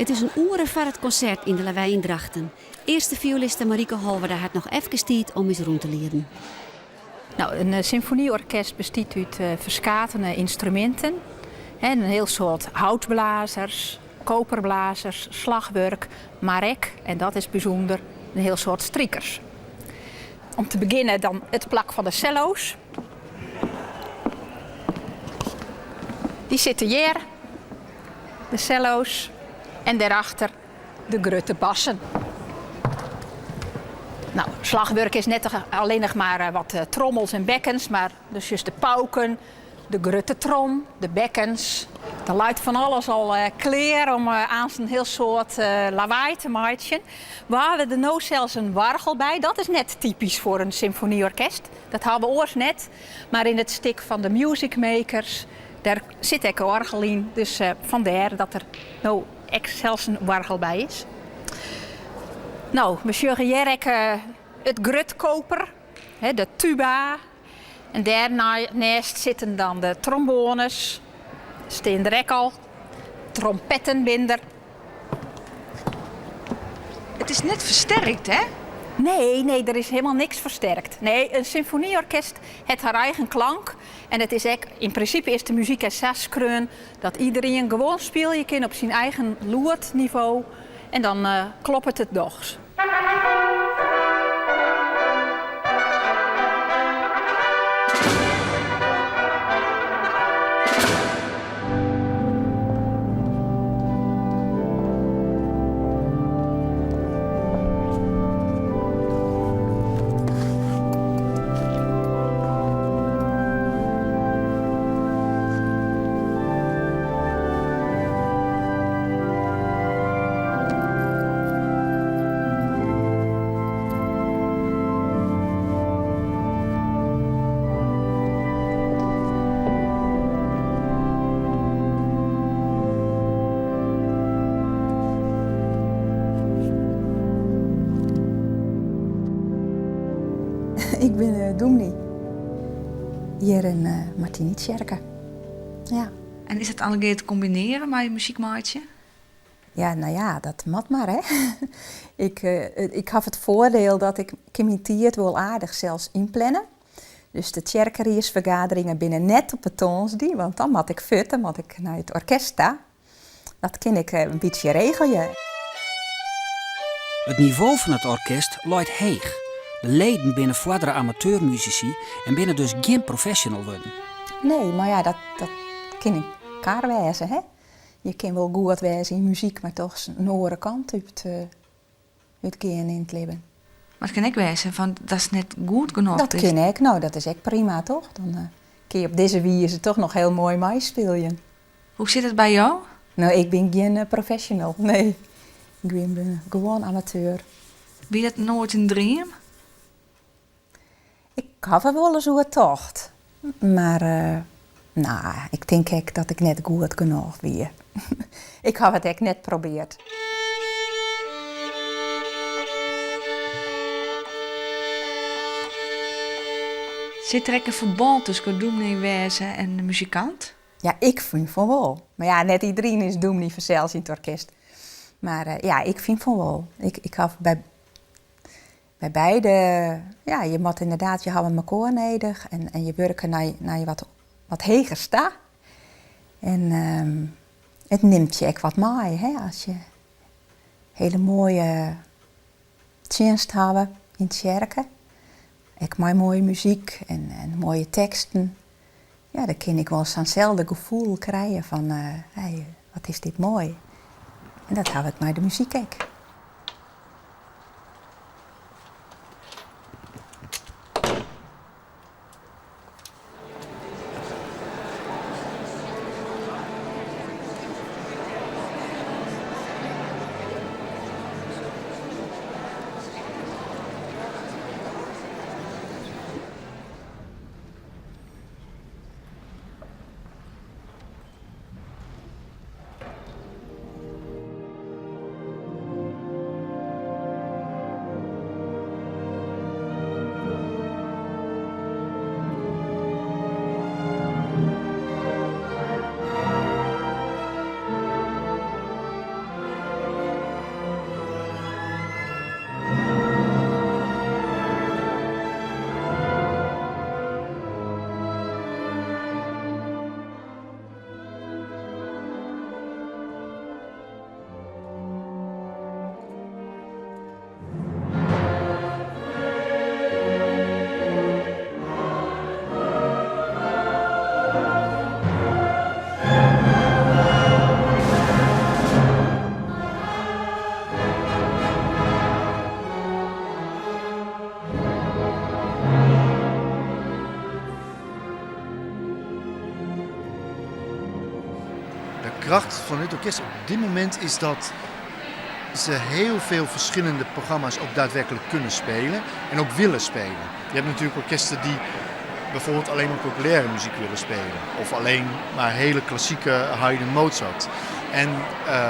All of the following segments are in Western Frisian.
It is in oere foar it konsert yn De Lawei yn Drachten. Earste fioeliste Marieke Holwerda hat noch efkes tiid om ús rûn te lieden. No, in symfonyorkest bestiet út ferskate ynstruminten. In hiel soad houtblazers, koperblazers, slachwurk, mar ek, en dat is bysûnder, in hiel soad strikers. Om te begjinnen dan it plak fan de sello's. Dy sitte hjir, de sello's, en dêrachter de grutte bassen. No, slachwurk is net allinnich mar eh, wat eh, trommels en bekkens, mar dus just de pauken, de grutte trom, de bekkens. Der leit fan alles al eh, klear om aanst in hiel soad lawaai te meitsjen. We hawwe der no sels in oargel by. Dat is net typysk foar in symfonyorkest. Dat hawwe we oars net. Mar yn it stik fan de Music Makers, dêr sit ek oargel yn. Dus fandêr dat der no ek sels in oargel by is. No, we sjogge hjir ek it grutkoper, de tuba. En dêrneist sitten dan de tromboanes, stean der ek al. Trompetten binne der. It is net fersterkt, hè? Nee, nee, der is hielendal niks fersterkt. Nee, in symfonyorkest hat har eigen klank. En it is ek, yn prinsipe is de muzyk sa skreaun dat iderien gewoan spylje kin op syn eigen lûdnivo en dan kloppet it dochs. Ik bin dûmny hjir yn Martinitsjerke. Ja. En is dat allegear te kombinearjen mei muzyk meitsjen? Ja, no ja, dat moat mar hè. Ik, ik haw it foardiel dat ik kin myn tiid wol aardich sels ynplanne. Dus de tsjerkeriedsfergaderingen binne net op 'e tongersdei, want dan moat ik fuort, dan moat ik nei it orkest ta. Dat kin ik in bytsje regelje. It nivo fan it orkest leit heech. De leden binne foardere amateurmusisy en binne dus gjin professional wurden. Nee, mar ja, dat, dat kin in kar wêze, hè. Je kin wol goed wêze yn muzyk, mar toch in oare kant út, útgean yn it libben. Mar it kin ek wêze fan datst net goed genôch bist. Dat kin ek, no dat is ek prima toch? Dan eh, kin je op dizze wize toch noch hiel moai meispyljen. Hoe sit it by jo? No, ik bin gjin eh, professional, nee. Ik bin eh, gewoan amateur. Wie dat noait in dream? Ik haw der wolris oer tocht. Mar uh, no, ik tink ek dat ik net goed genôch wie. ik haw it ek net probearre. Sit der ek in ferbân tusken dûmny wêze en muzikant? Ja, ik fyn fan wol. Mar ja, net iderien is dûmny fansels yn it orkest. Mar uh, ja, ik fyn fan wol. Ik, ik haw by, by beide, ja, je moatte ynderdaad, je hawwe mekoar nedich en, en je wurke nei, nei wat, wat heger ta. En um, it nimt je ek wat mei, hè, as je hiele moaie tsjinst hawwe yn tsjerke. Ek mei moaie muzyk en, en moaie teksten. Ja, dan kin ik wol sa'n selde gefoel krije fan, hey, wat is dit moai. En dat haw ik mei de muzyk ek. De kracht van dit orkest op dit moment is dat ze heel veel verschillende programma's ook daadwerkelijk kunnen spelen en ook willen spelen. Je hebt natuurlijk orkesten die bijvoorbeeld alleen maar populaire muziek willen spelen. Of alleen maar hele klassieke Haydn Mozart. En uh,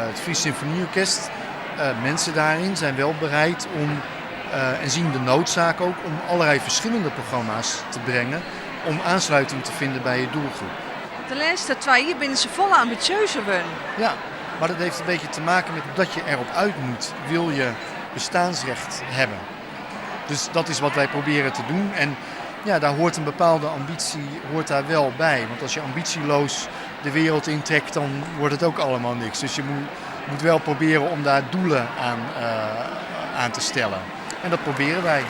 het Fries Symfonieorkest, uh, mensen daarin zijn wel bereid om uh, en zien de noodzaak ook om allerlei verschillende programma's te brengen om aansluiting te vinden bij je doelgroep. De laatste 2 jaar binnen ze volle ambitieuzer worden. Ja, maar dat heeft een beetje te maken met dat je erop uit moet. Wil je bestaansrecht hebben? Dus dat is wat wij proberen te doen. En ja, daar hoort een bepaalde ambitie hoort daar wel bij. Want als je ambitieloos de wereld intrekt, dan wordt het ook allemaal niks. Dus je moet wel proberen om daar doelen aan te stellen. En dat proberen wij.